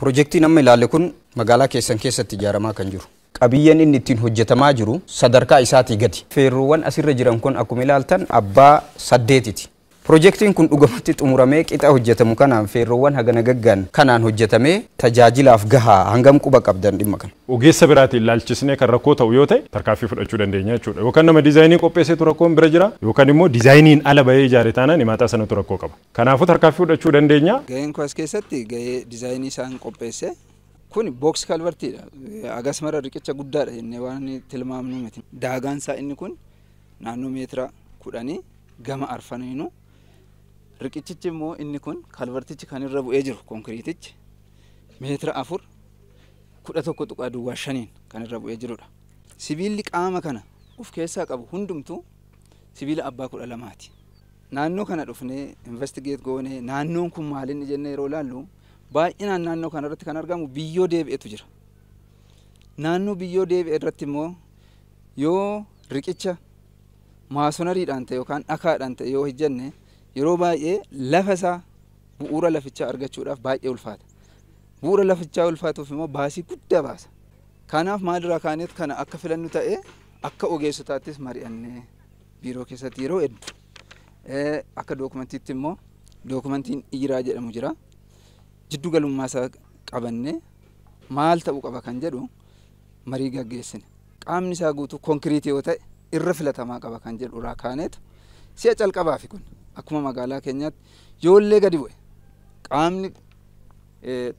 Pirojektiin amma ilaalle kun magaalaa keessan keessatti ijaaramaa kan jiru. Qabiyyeen inni ittiin hojjetamaa jiru sadarkaa isaatii gadi. Feerroowwan asirra jiran kun akkuma ilaaltan abbaa 8ti. Pirojektiin kun dhugumatti xumuramee qixa hojjetamu kanaan feerroowwan hagana gaggaan kanaan hojjetamee tajaajilaaf gahaa hangam quba qabdan dhimma kana. Ogeessa biraatiin ilaalchisnee kan rakkoo ta'u yoo ta'e tarkaanfii fudhachuu dandeenya jechuudha. Yookaan nama diizaayinii qopheessetu rakkoon bira jira yookaan immoo diizaayiniin ala bahee ijaare taanaan himaataa sanatu rakkoo qaba. Kanaafuu tarkaanfii fudhachuu dandeenya. Gaheen koo as keessatti gahee diizaayinii isaan qopheesse kun box kalvartiidha. Agas mara riqicha guddaadha jennee waan tilmaamnu miti. Daagaan isaa inni kun naannoo meetira 10 gama arfaniinu. Riqichichi immoo inni kun kalvartichi kan irra bu'ee jiru konkiriitichi meetira 4 11.05 kan irra bu'ee jirudha. Sibiilli qaama kana of keessaa qabu hundumtuu sibiila abbaa 12ti. Naannoo kana dhufnee investigate goonee naannoon kun maalinni jennee yeroo ilaallu baay'inaan naannoo kana irratti kan argamu biyyoo deebi'etu jira. Naannoo biyyoo deebi'e irratti immoo yoo riqicha maasonariidhaan ta'e yookaan dhakaadhaan ta'e yoo hojjenne yeroo baay'ee lafa isaa bu'uura lafichaa argachuudhaaf baay'ee ulfaata. Bu'uura lafichaa ulfaatuuf immoo baasii guddaa baasa. Kanaaf maalirraa kaaneet kana akka filannu ta'e akka ogeessotaattis mari'annee biiroo keessatti yeroo hedduu akka dookumantiitti immoo dookumantiin dhiiraa jedhamu jira. Jiddu galummaa isaa qabannee maal ta'uu qaba kan jedhu marii gaggeessine. Qaamni isaa guutuu konkiriitii yoo ta'e irra filatamaa qaba kan jedhu irraa kaaneetu si'a calqabaafi kun akkuma magaalaa keenyaatti yoollee gadi bu'e qaamni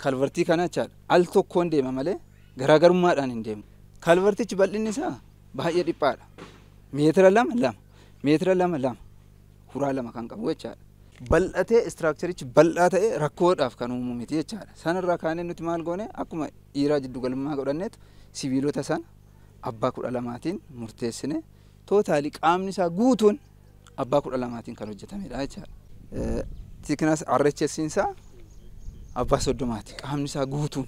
kalvartii kana jechaadha al tokkoon deema malee garaagarummaadhaan hin deemu. Kalvartichi bal'inni isaa baay'ee dhiphaadha. Meetira 2 2 meetira 2 2 huraa 2 kan qabu jechaadha. Bal'atee istiraakcharichi bal'aa ta'e rakkoodhaaf kan uumu miti jechaadha. Sanarraa kaanee nuti maal goone akkuma dhiiraa jiddu galummaa godhanneetu sibiilota sana abbaa 12tiin murteessine tootaalii qaamni isaa guutuun abbaa 12tiin kan hojjetamedha jechaadha. Thickness RHS isaa abbaa 30ti qaamni isaa guutuun.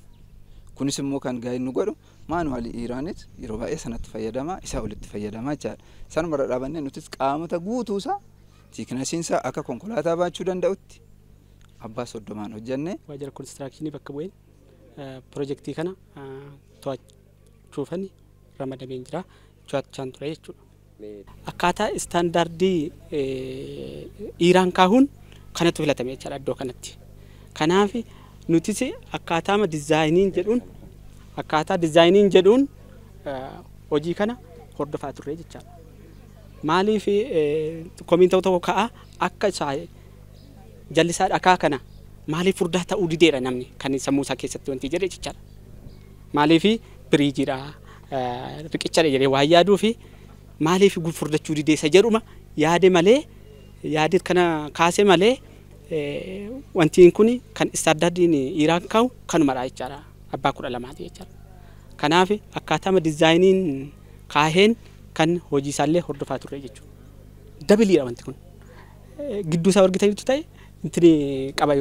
Kunis immoo kan gaa'in nu godhu maanuwaalii Iiraanis yeroo baay'ee sanatti fayyadama isaa olitti fayyadama jechaadha. Sanumarra dhaabannee nutis qaamota guutuu isaa thicknessiin isaa akka konkolaataa baachuu danda'utti abbaa 30 hojjenne. Waajjira konistiraakshini bakka bu'een pirojektii kana to'achuufan ramadameen jira. To'achaan ture jechuudha. Akkaataa istaandaardii Iiraan kaahuun kanatu filatame jechaadha iddoo kanatti. Kanaaf nutis akkaataama diizaayiniin jedhuun akkaataa diizaayiniin jedhuun hojii kana hordofaa turre jechaadha. Maaliif komiin ta'u tokko ka'a akka isaa jallisaa dhakaa kana maaliif furdaa ta'uu dideedha namni kan sammuu isaa keessatti wanti jedhe jechaadha. Maaliif biriijiidha riqichadha jedhee waan yaaduu fi maaliif furdachuu didee isa jedhuma yaade malee yaade kana kaase malee wantiin kun kan istaandaardiin Iiraan kaa'u kanumadha jechaadha. Abbaa 12ti jechaadha. Kanaaf akkaataama diizaayiniin kaaheen kan hojii isaallee hordofaa turre jechuudha. Dabiliidha wanti kun. Gidduu isaa argitanitu ta'e intini qaba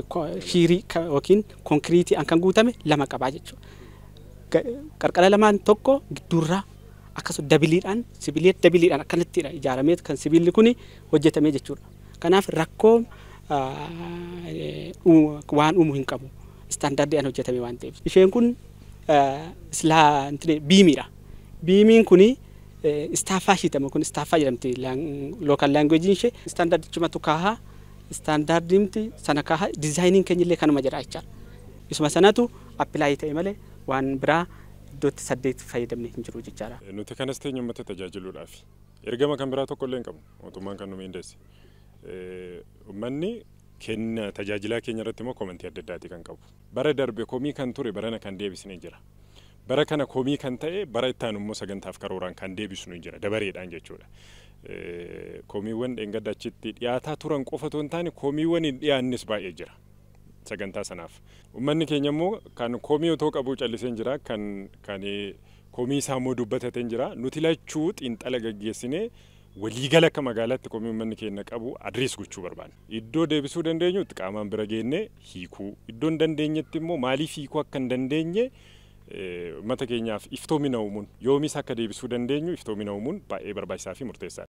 shiirii yookiin konkiriitii kan guutame 2 qabaa jechuudha. Qarqara lamaan tokko gidduurraa akkasuma dabiliidhaan sibiilii dabiliidhaan akkanattidha ijaaramee kan sibiilli kun hojjetamee jechuudha. Kanaaf rakkoo waan uumu hin qabu. Istaandaardiidhaan hojjetame waan ta'eef. Isheen kun biimiidha. Biimiin kun istaaffaa ishiitama kun istaaffaa jedhamti lookaal laanguweejiin ishee istaandaardichumatu kaahaa istaandaardiimti sana kaahaa diizaayiniin keenyillee kanuma jedha jechaadha. Isuma sanatu appilaayii ta'e malee waan biraa iddootti 8 fayyadamne hin jiru jechaadha. Nuti kanas teenyu uummata tajaajiluudhaaf ergama kan biraa tokko illee hin qabnu mootummaan kan nu mindeesse. Uummanni kenna tajaajilaa keenya irratti immoo komentii adda addaatii kan qabu. Bara darbe komii kan ture barana kan deebisnee jira. Bara kana komii kan ta'e bara itti aanu immoo sagantaaf karooraan kan deebisnu hin jira dabareedhaan jechuudha. Komiiwwan dheengadda achitti dhiyaataa turan qofa otoo hin taane komiiwwan hin dhiyaannes baay'ee jira sagantaa sanaaf. Uummanni keenya immoo kan komii otoo qabuu callisee jira kan komii isaa immoo dubbatatee jira. Nuti lachuu xiinxala gaggeessinee waliigala akka magaalaatti komii uummanni keenya qabu adrees gochuu barbaanna. Iddoo deebisuu dandeenyutti qaamaan bira geennee hiikuu, iddoo hin dandeenyetti immoo maaliif hiikuu akka hin dandeenye uummata keenyaaf iftoomina uumuun yoomis akka deebisuu dandeenyu iftoomina uumuun baay'ee barbaachisaa fi murteessaadha.